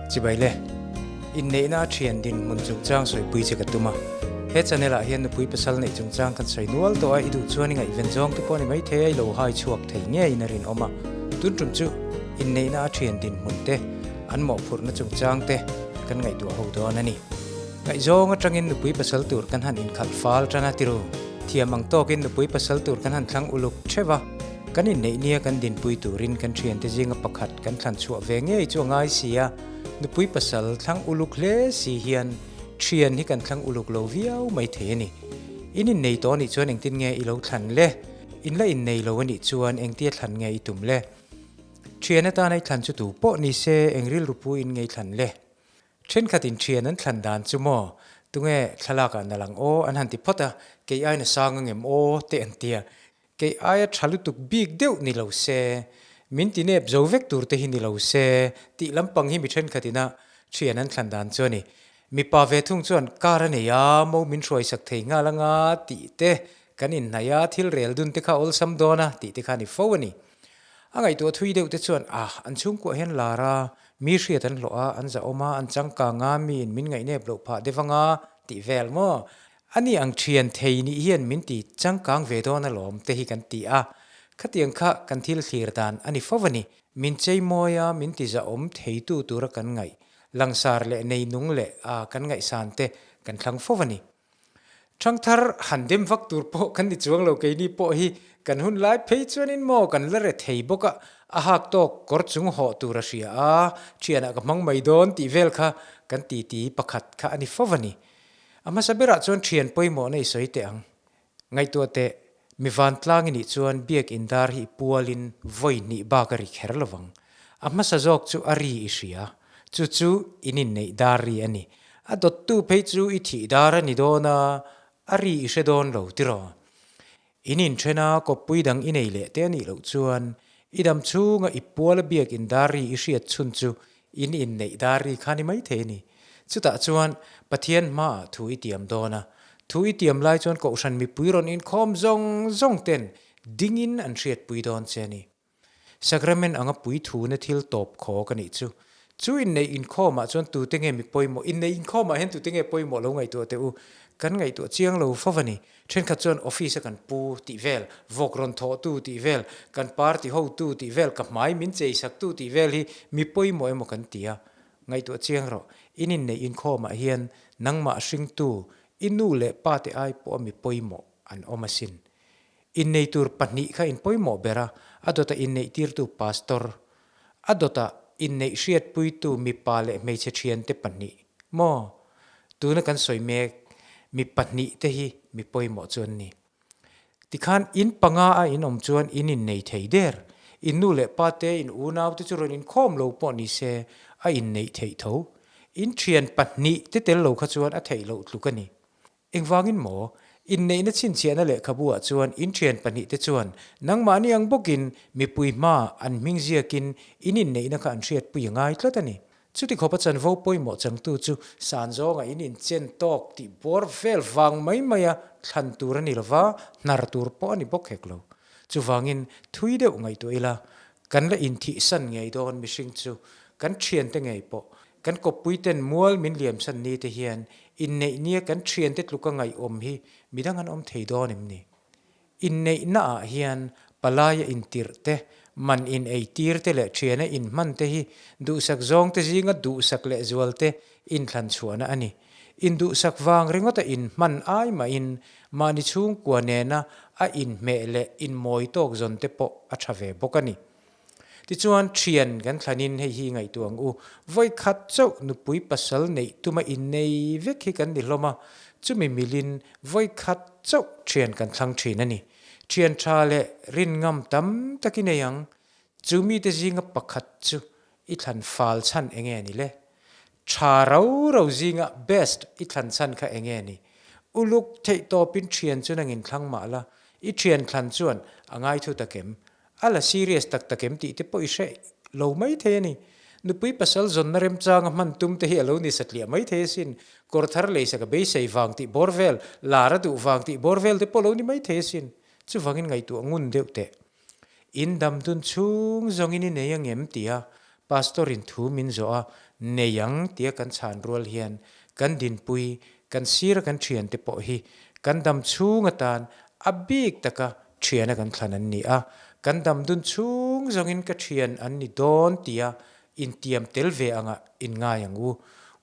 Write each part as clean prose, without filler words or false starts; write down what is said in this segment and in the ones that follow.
Chibai le, inneihna a thian dinhmun chungchang sawipui che ka tum a. He channel ah hian nupui pasal neih chungchang kan sawi nual tawh a, i duh chuan i ngaihven zawng te pawh ni maithei a, i lo hai chhuak thei ngeiin a rinawm a. Tun tum chu inneihna a thian dinhmun te, an mawhphurhna chungchang te kan ngaihtuah ho dawn a ni. Ngaihzawng atangin nupui pasal tur kan han inkhalh fal tan a tiru. Thiam ang tawkin nupui pasal tur kan han thlang uluk theuh a, kan inneih nia kan dinpui turin kan thiante zinga pakhat kan thlan chhuah ve ngei chu a ngai si a, nupui pasal thlang uluk hle si hian thian hi kan thlang uluk lo viau mai thei a ni. In innei tawh anih chuan engtin nge i lo thlan le? In la innei lo anih chuan engtia thlan nge i tum le? Thian atana i thlan chu tu pawh ni se eng rilru pu in ngei thlan le? Thenkhat in thian an thlan dan chu maw? Tunge thlalak ah na lang aw an han ti phawt a, kei aina sang a ngem aw te an tia. Kei aia tha lutuk bik deuh ni lo se, min ti nep zo vek tur te hi ni lo se tih lampang hi mi thenkhat ina thian an thlan dan chu a ni. Mipa ve thung chuan car a nei a, mo min hruaisak thei nghal anga tih te, kan inhnaih a, thil rel dun te kha awlsam dawn a tih te kha a ni fo a ni. A ngaihtuah thui deuh te chuan ah an chhungkuah hian lar a, mi hriat an hlawh a, an zahawm a, an changkang a, miin min ngaihnep loh phah deuh anga tih vel maw? Ani ang thian thei nih hian min ti changkang ve dawn alawm te hi kan ti a, khatiang kha kan thil thlir dan a ni fo a ni. Min chei mawi a, min ti zahawm theitu tura kan ngaih, langsar leh neinung leh a kan ngaihsan te kan thlang fo a ni. Thangthar han dem vak tur pawh kan ni chuang lo, keini pawh hi kan hun lai phei chuanin maw kan la re thei bawk a, a hak tawk kawr chung hawh tur a hria a, thianah ka hmang mai dawn tih vel kha kan titi pakhat kha a ni fo a ni. A hmasa berah chuan thian pawimawhna i sawi teh ang. Ngaihtuah teh, mi vantlang i nih chuan biak indar hi i pualin vawi hnih bak a ri kher lo vang. A hmasa zawk chu a ri i hria, chu chu in inneih dar ri a ni. A dawttu phei chu i thih dar a ni dawn a, a ri i hre dawn lo tiraw? In inthen a, kawppui dang i nei leh te a nih loh chuan i dam chhunga i puala biak indar ri i hriat chhun chu in inneih dar ri kha ni maithei a ni. Chutah chuan Pathian hmaah thu i tiam dawn a, thu i tiam lai chuan Kohhran mipui rawn inkhawm zawng zawng ten dingin an hriatpui dawn che a ni. Sacrament anga puithuna thil tawp khawk a nih chu. Chu inneih inkhawmah chuan tute nge mi pawimawh? Inneih inkhawmah hian tute nge pawimawh lo ngaihtuah teh u? Kan ngaihtuah chiang lo fo a ni. Thenkhat chuan office a kan pu tih vel, vawk rawn thawhtu tih vel, kan party hotu tih vel, ka hmai min cheisaktu tih vel hi mi pawimawh emaw kan ti a. Ngaihtuah chiang rawh. In inneih inkhawmah hian nangmah hringtu, i nu leh pa te ai pawh a mi pawimawh an awm asin. Innei tur pahnih kha in pawimawh ber a, a dawta inneih tirtu pastor, a dawta inneih hriatpuitu mipa leh hmeichhe thiante pahnih maw? Tuna kan sawi mek mi pahnih te hi mi pawimawh chu an ni. Tikhan in panga a in awm chuan in innei thei der. In nu leh pa te, in unau te chu rawn inkhawm lo pawh ni se a inneih theih tho. In thian pahnih te tel lo kha chuan a theih loh tluk a ni. Engvangin maw? Inneihna chhinchhiahna lehkhabu ah chuan in thian pahnihte chuan nangmahni ang bawkin mipui hma an hming ziakin in inneihna kha an hriatpui a ngai tlat a ni. Chuti khawpa chanvo pawimawh changtu chu san zawnga in inchen tawk tih bawr vel vang mai maia thlan tur a ni lova, hnar tur pawh a ni bawk hek lo. Chuvangin thui deuh ngaihtuah ila, kan la inthihsan ngei dawn mihring chu kan thiante ngei pawh Kan kawppuiten mual min liamsan ni te hian inneih nia kan thiante tluka ngaihawm hi midang an awm thei dawn em ni? Inneihna ah hian palaia intirh te, man in ei tir te leh thiana inhman te hi duhsak zawng te zinga duhsak leh zual te inthlan chhuahna a ni. Induhsak vang ringawta inhman ai mahin mahni chhungkua nena a inhmeh leh inmawi tawk zawn te pawh a tha ve bawk a ni. Tichuan, thian kan thlanin hei hi ngaihtuah ang u, vawi khat chauh nupui pasal neih tuma innei vek hi kan ni hlawm a, chumi milin vawi khat chauh thian kan thlang thin a ni. Thian tha leh rin ngam tam tak i nei ang, chu mite zinga pakhat chu i thlan fal chhan enge ni le? Tha ro ro zinga best i thlan chhan kha enge ni? Uluk theih tawpin thian chu nangin thlang mah la, i thian thlan chuan a ngaithu takem A la serious tak tak em tih te pawh i hre lo mai thei a ni. Nupui pasal zawnna remchanga hman tum te hi a lo ni satliah mai thei asin. Kawr thar leisa ka beisei vang tih bawr vel, lar a duh vang tih bawr vel te pawh lo ni mai thei asin. Chuvangin ngaihtuah ngun deuh teh. In dam dun chhung zawngin i nei angem tia. Pastor in thu min zawh a, nei ang tia kan chhan rual hian kan dinpui, kan sira kan thiante pawh hi kan dam chhung atan a bik taka thiana kan thlan an ni a, kan dam dun chhung zawngin ka thian an ni dawn tia intiam tel ve anga inngai ang u.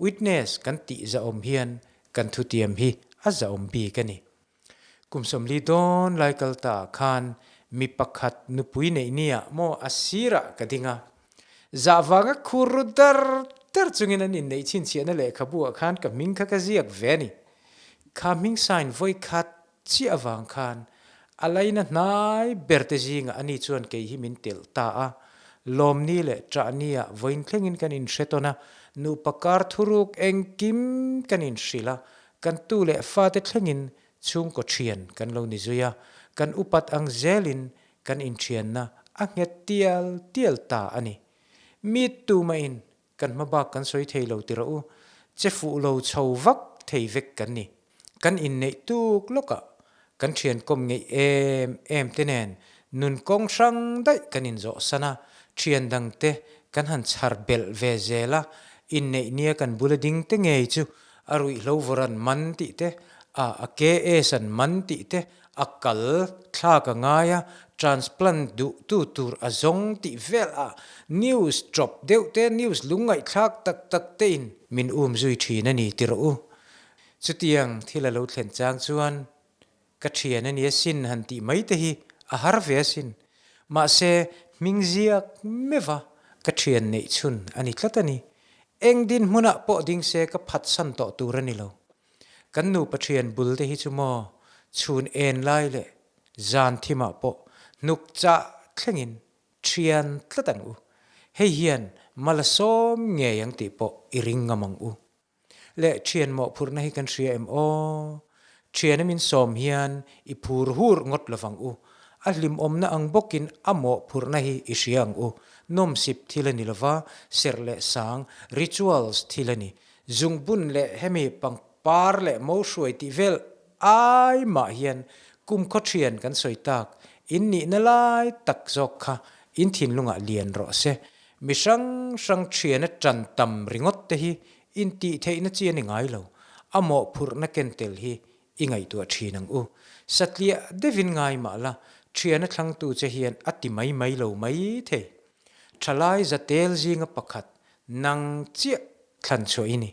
Witness kan tih zahawm hian kan thutiam hi a zahawm bik a ni. Kum 40 dawn lai kal ta ah khan mi pakhat nupui neih nia maw a sirah ka ding a. Zah vanga khur ru dar dar chungin an inneih chhinchhiahna lehkhabu ah khan ka hming kha ka ziak ve a ni. Kha hming sign vawi khat chiah avang khan a laina hnai ber te zingah ani chuan kei hi min telh ta a. Lawmni leh ṭahni ah vawiin thlengin kan inhre tawn a, nupa kar thuruk engkim kan inhrilh a, Kan tu leh fate thlengin chhungkaw thian kan lo ni zui a, kan upat ang zelin kan inthianna a nghet tial tial ta a ni. Mi tumahin kan hmabak kan sawi thei lo ti rawh u, che fuh lo chho vak thei vek kan ni. Kan inneih tuk lawkah kan thian kawm ngeih em em te nen nun kawng hrang daih kan inzawhsan a, thian dangte kan han chhar belh ve zel a, inneih nia kan bula ding te ngei chu A ruihhlo vawr an man tih te, a a KS an man tih te, a kal thlak a ngai a, transplant duh tu tur a zawng tih vel a, news drop deuh te, news lungngaihthlak tak tak te in min um zui thin a ni ti rawh u. Chutiang thil a lo thlen chang chuan ka thian a ni asin han tih mai te hi a har ve asin. Mahse, hming ziak meuh a ka thian neih chhun a ni tlat a ni. Eng dinhmunah pawh ding se ka phatsan tawh tur a ni lo. Kan nupa thian bul te hi chu maw chhun en lai leh zan thimah pawh hnuk chah thlengin thian tlat ang u. Hei hian mal a sawm ngei ang tih pawh i ring ngam ang u. Leh thian mawhphurhna hi kan hria em aw? Thiana min sawm hian i phur hur ngawt lovang u. A hlimawmna ang bawkin a mawhphurhna hi i hria ang u. Nawmsip thil a ni lova, serh leh sang, rituals, thil a ni. Zungbun leh hemi pangpar leh mo hruai tih vel ai mah hian kumkhaw thian kan sawi tak, in nihna lai tak zawk kha in thinlungah lian rawh se. Mi hrang hrang thiana tan tam ringawt te hi intih theihna chi a ni ngai lo. A mawhphurhna ken tel hi i ngaihtuah thin ang u. Satliah deuhin ngai mah la, thiana thlangtu che hian a ti mai mai lo mai thei. Thalai zatel zinga pakhat nang chiah thlan chhuah i ni.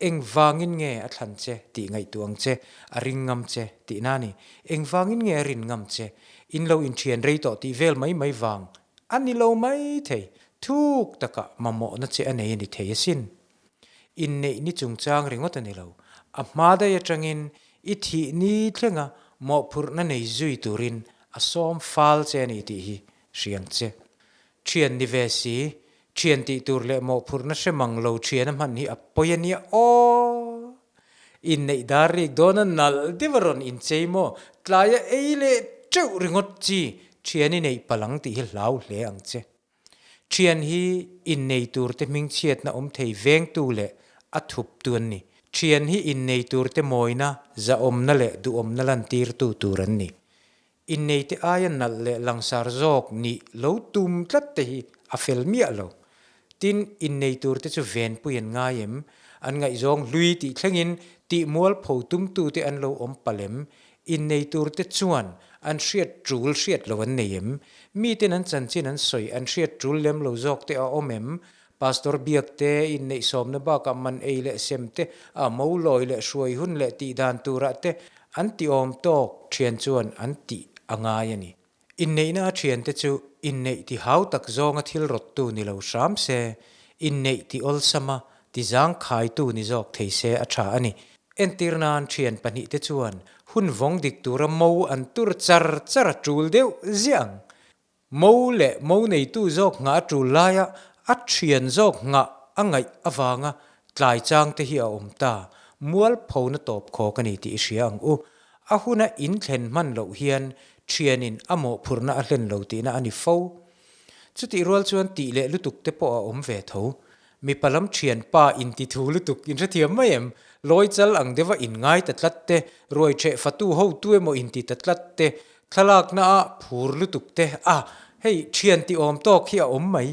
Engvangin nge a thlan che tih ngaihtuah ang che, a ring ngam che tihna a ni. Engvangin nge a rin ngam che? In lo inthian rei tawh tih vel mai mai vang a ni lo mai thei. Thuk takah mamawhna che a nei a ni thei asin. Inneih ni chungchang ringawt a ni lo. A hma daih atangin i thih ni thlenga mawhphurhna nei zui turin a sawm fal che a ni tih hi hriang che. Thian ni ve si, thian tih tur leh mawhphurhna hre mang lo thian a hman hi a pawi a nia aw! Inneih dar rik dawn a nalh deuh a rawn inchei maw? Tlaia ei leh teuh ringawt chi thian i neih palh ang tih hi hlau hle ang che. Thian hi innei turte hmingchhiatna awm thei vengtu leh a thuptu an ni. Thian hi innei turte mawina, zahawmna leh duhawmna lantirtu tur an ni. Inneite aia nalh leh langsar zawk nih lo tum tlat te hi a fel miah lo. Tin, innei turte chu venpui an ngai em? An ngaihzawng hlui tih thlengin tih mualpho tumtute an lo awm palh em? Innei turte chuan an hriat tul hriat lo an nei em? Miten an chanchin an sawi an hriat tul lem lo zawk te a awm em? Pastor biak te, inneih sawmna bakah man ei leh sem te, a mo lawi leh hruai hun leh tih dan turah te an ti awm tawk thian chuan an tih a ngai a ni. Inneihna a thiante chu inneih ti hau tak zawnga thil rawttu ni lo hram se, inneih ti awlsama ti zangkhaitu ni zawk thei se a tha a ni. Entir nan thian pahnihte chuan hun vawng dik tura mo an tur char char a tul deuh ziah ang. Mo leh mo neitu zawk nghah a tul laia a thian zawk nghah a ngaih avanga tlai chang te hi a awm ta, mualphona tawp khawk a ni tih i hria ang u. A huna in thlen hman loh hian thianin a mawhphurhna a hlen lo tihna a ni fo. Chutih rual chuan tih leh lutuk te pawh a awm ve tho. Mipa lam thianpa intithu lutuk inhrethiam mai em? Lawi chal ang deuha inngai ta tlat te, ruai ṭheh fatu hotu emaw inti ta tlat te, thlalakna a phur lutuk te, a, hei thian ti awm tawk hi a awm mai.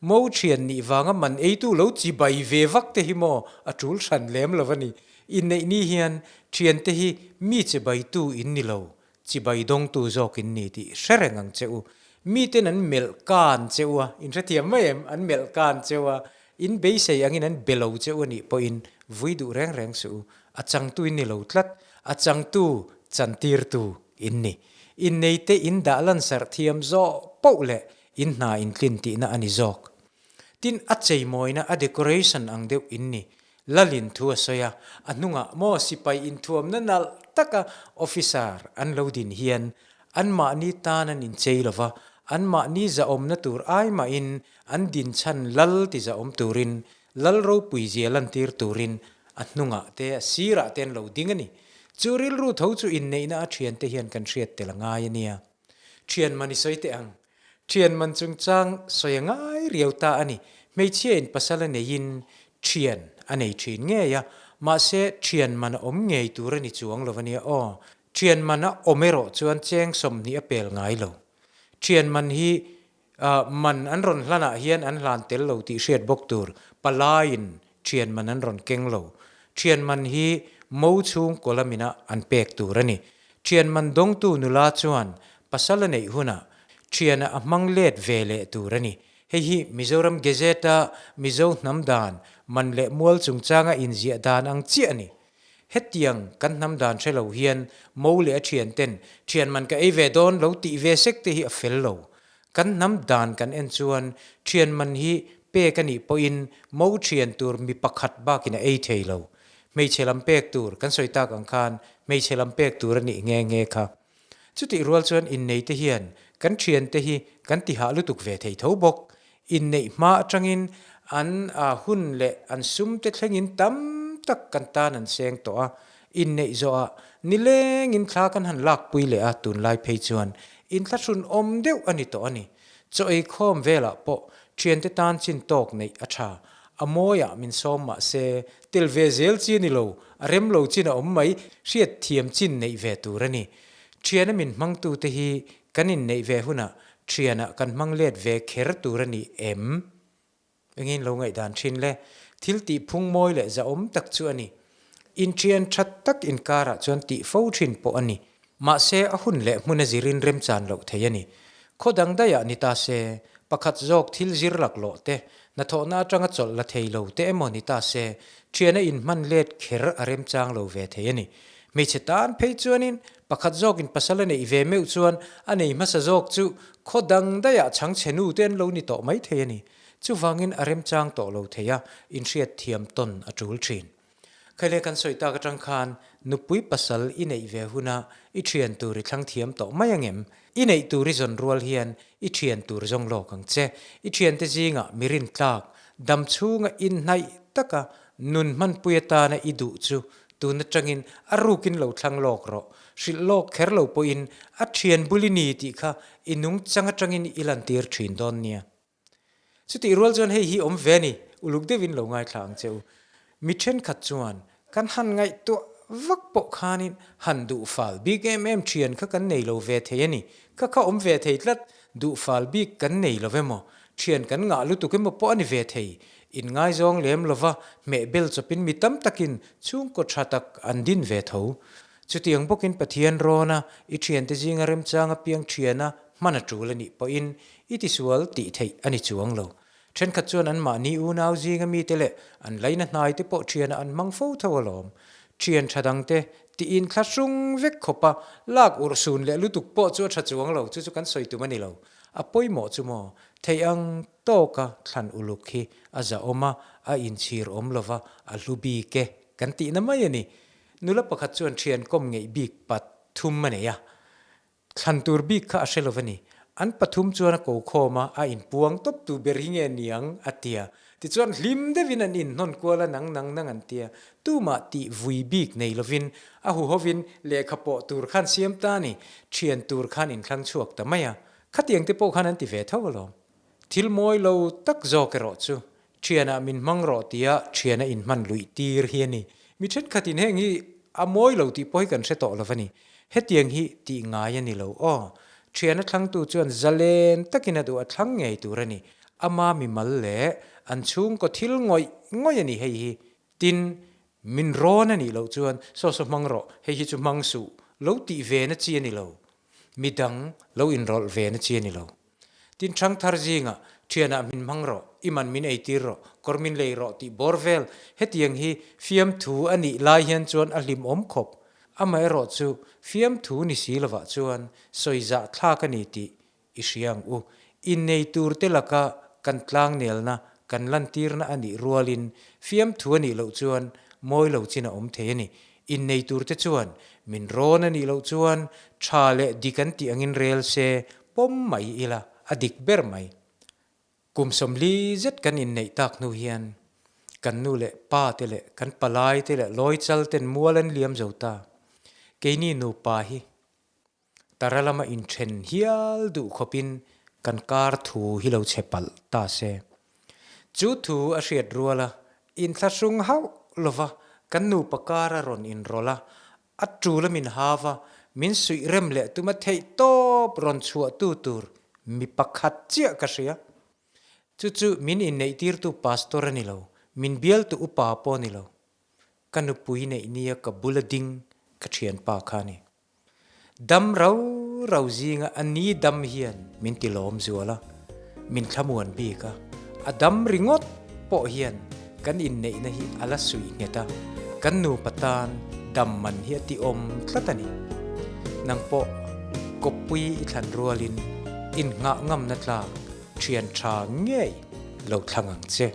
Mo thian nih vanga man eitu lo chibai ve vak te hi maw a tul hran lem lo a ni. Inneih ni hian thiante hi mi chibaitu in ni lo, chibai dawngtu zawk in ni tih hre reng ang che u. Miten an melh kan che u a, in hrethiam mai em? An melh kan che u a, in beisei angin an be lo che u a nih pawhin vui duh reng reng suh u. A changtu in ni lo tlat, a changtu chantirtu in ni. Inneite in dah lansarh thiam zawh poh leh in hna in tlin tihna a ni zawk. Tin, a cheimawina, a decoration ang deuh in ni. Lalin thu a sawi a, a hnungah maw sipai inthuamna nalh taka officer an lo din hian anmahni tan an inchei lo va, anmahni zahawmna tur ai mahin an din chhan lal ti zahawm turin, lal ropui zia lantir turin a hnungah te a sirah te an lo ding a ni. Chu rilru tho chu inneihna a thiante hian kan hriat tel a ngai a nia. Thian man i sawi teh ang. Thian man chungchang sawi a ngai riau ta a ni. Hmeichhia in pasal a neiin thian a nei thin ngei a, mahse thian man a awm ngei tur a ni chuang lo a nia aw. Thian man a awm erawh chuan cheng 20 a pel ngai lo. Thian man hi man an rawn hlanah hian an hlan tel lo tih hriat bawk tur. Palaiin thian man an rawn keng lo. Thian man hi mo chhung kawlamina an pek tur a ni. Thian man dawngtu nula chuan pasal a neih hunah thiana a hmang let ve leh tur a ni. Hei hi Mizoram Gazette-a Mizo hnam dan, man leh mual chungchanga inziah dan ang chiah a ni. Hetiang kan hnam dan hre lo hian mo leh a thian ten thian man ka ei ve dawn lo tih ve sek te hi a fel lo. Kan hnam dan kan en chuan thian man hi pek a nih pawhin mo thian tur mi pakhat bakin a ei thei lo. Hmeichhe lam pek tur kan sawi tak ang khan hmeichhe lam pek tur a nih nghe nghe kha. Chutih rual chuan innei te hian kan thian te hi kan ti hah lutuk ve thei tho bawk. Inneih hma atangin an hun leh an sum te thlengin tam tak kan tan an seng tawh a. Inneih zawhah nilengin thla kan han lakpui leh a tunlai phei chuan inthlahrun awm deuh a ni tawh a ni. Chaw ei khawm velah pawh thiante tan chin tawk neih a tha. A mawiah min sawm mah se tel ve zel chi a ni lo, a rem lo chin a awm mai, hriat thiam chin neih ve tur a ni. Thiana min hmangtute hi kan inneih ve hunah thianah kan hmang let ve kher tur a ni em? Engin lo ngaihdan thin le? Thil tih phung mawi leh zahawm tak chu a ni. Inṭhian ṭhat tak inkarah chuan tih fo thin pawh a ni. Mahse, a hun leh hmun a zirin remchan loh thei a ni. Khaw dang daihah ni ta se, pakhat zawk thil zir laklawh te, hnathawhna atanga chawlh la thei lo te emaw ni ta se, ṭhiana inhman let kher a remchang lo ve thei a ni. Hmeichhe tan phei chuanin pakhat zawkin pasal a neih ve meuh chuan a nei hmasa zawk chu khaw dang daihah chhangchhe nu te an lo ni tawh mai thei a ni. Chuvangin a remchang tawh lo thei a, inhriat thiam tawn a tul thin. Khaile kan sawi tak atang khan nupui pasal i neih ve huna i thian tur i thlang thiam tawh mai angem? I neih tur i zawn rual hian i thian tur zawng lawk ang che. I thiante zingah mi rintlak, dam chhunga inhnaih taka nun hmanpui atana i duh chu tun atangin a rukin lo thlang lawk rawh. Hrilh lawk kher lo pawhin a thian bul i ni tih kha i nungchang atangin i lantir thin dawn nia. Chutih rual chuan hei hi awm ve a ni, uluk deuhin lo ngaithla ang che u. Mi thenkhat chuan kan han ngaihtuah vak pawh khanin han duh fal bik em em thian kha kan nei lo ve thei a ni, kha kha awm ve thei tlat, duh fal bik kan nei lo emaw, thian kan ngah lutuk emaw pawh a ni ve thei. Inngaizawng lem lova hmehbel chawpin mi tam takin chhungkaw tha tak an din ve tho. Chutiang bawkin Pathian rawna i thiante zinga remchang apiang thiana hman a tul a nih pawhin i tisual tih theih a ni chuang lo. Thenkhat chuan anmahni unau zinga mite leh an laina hnaite pawh thianah an hmang fo tho alawm. Thian tha dangte tiin thla hrung vek khawpa lak urhsun leh lutuk pawh chu a tha chuang lo, chu chu kan sawi tum a ni lo. A pawimawh chu maw, theih ang tawka thlan uluk hi a zahawm a, a inchhir awm lova, a hlu bik e kan tihna mai a ni. Nula pakhat chuan thian kawm ngeih bik pathum a nei a, Thlan tur bik kha a hre lo va ni. An pathum chuan a ko khawm a, a inpuang tawp tu ber hi nge niang? a ti a. Tichuan hlim deuhin an inhnawn kual a, nang nang nang an ti a. Tumah tih vui bik nei lovin a huhovin lehkha pawh tur khan siam ta a ni. Thian tur khan inthlang chhuak ta mai a. Khatiang te pawh khan an ti ve tho alawm. Thil mawi lo tak zawk erawh chu Thianah min hmang rawh tia thiana inhman luih tir hi a ni. Mi thenkhatin heng hi a mawi lo tih pawh hi kan hre tawh lo va ni. Hetiang hi tih ngai a ni lo aw. Thiana thlangtu chuan zalen takin a duh a thlang ngei tur a ni. Ama mimal leh an chhungkaw thil ngawih ngawih a ni hei hi. Tin, min rawn a nih loh chuan saw saw hmang rawh, hei hi chu hmang suh, lo tih ve na chi a ni lo. Midang lo inrawlh ve na chi a ni lo. Tin, ṭhangthar zingah ṭhianah min hmang rawh, i man min eitir rawh, kawr min lei rawh tih bawr vel hetiang hi fiamthu a nih lai hian chuan a hlimawm khawp. Amaherawh chu fiamthu ni si lovah chuan sawi zahthlak a ni tih I hria ang u. Innei turte laka kan tlangnelna, kan lantirna a nih rualin fiamthu a nih loh chuan mawi lo chin a awm thei a ni. Innei turte chuan min rawn a nih loh chuan tha leh dik an tih angin rel se pawm mai ila a dik ber mai. Kum 40 zet kan inneih tak hnu hian kan nu leh pa te leh kan palai te leh lawichal ten mual an liam zo ta. Keini nupa hi Tara lama inthen hial duh khawpin kan kar thu hi lo chhe palh ta se. Chu thu a hriat rual a, inthlahrung hauh lova kan nupa kar a rawn inrawlh a, a tul a min hau a, min suih rem leh tuma theih tawp rawn chhuah tu tur mi pakhat chiah ka hria. Chu chu min inneihtirtu pastor a ni lo, min bialtu upa pawh a ni lo. Ka nupui neih nia ka bula ding ka thianpa kha a ni. Dam rau rau zinga a ni dam hian min ti lawm zual a, min thlamuan bik a, a dam ringawt pawh hian kan inneihna hi a la suih nghet a, kan nupa tan dam man hi a ti awm tlat a ni. Nang pawh kawppui i thlan rualin innghah ngamna tlak thian tha ngei lo thlang ang che.